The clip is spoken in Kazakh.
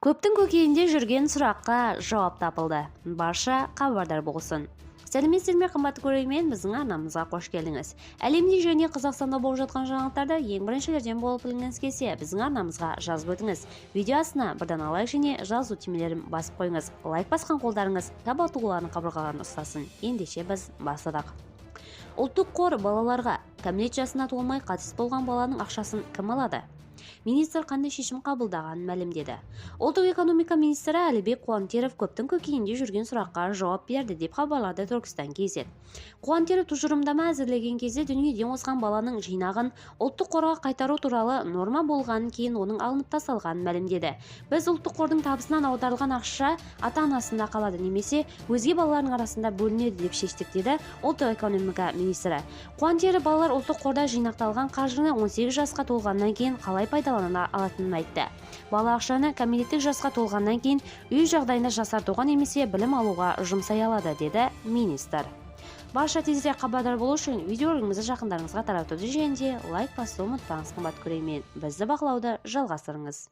Көптің көкейінде жүрген сұраққа жауап табылды. Барша хабардар болсын. Сәлеметсіздер ме, қымбатты көрермен, біздің арнамызға қош келдіңіз. Әлемде және Қазақстанда болып жатқан жаңалықтарды ең біріншілерден болып білгіңіз келсе, біздің арнамызға жазып өтіңіз. Видео астына бірден лайк және жазу түймелерін басып қойыңыз. Лайк басқан қолдарыңыз табатуларын қабырғаларын ұстасын. Ендеше біз бастадық. Ұлттық қор балаларға кәмелет жасына толмай қайтыс болған баланың ақшасын кім алады? Министр қандай шешім қабылдағанын мәлімдеді. Ұлттық экономика министрі Әлібек Қуантеров көптің көкейінде жүрген сұраққа жауап берді, деп хабарлады Түркістан KZ. Қуантеров тұжырымдама әзірлеген кезде дүниеден озған баланың жинағын ұлттық қорға қайтару туралы норма болғанын, кейін оның алынып тасталғанын мәлімдеді. Біз ұлттық қордың табысынан аударылған ақша ата-анасында қалады немесе өзге балалардың арасында бөлінеді деп шештік, деді ұлттық экономика министрі. Қуантеров балалар ұлттық қорда жинақталған қаржыны 18 жасқа толғаннан кейін қалай пайдалана алатынын айтты. Бала ақшаны кәмелеттік жасқа толғаннан кейін үй жағдайында жасартуға немесе білім алуға жұмсай алады, деді министр. Барша тезірек хабардар болу үшін видеоролигімізді жақындарыңызға таратуды және де лайк басуды ұмытпаңыз. Қымбат көрермен, бізді бақылауды жалғастырыңыз.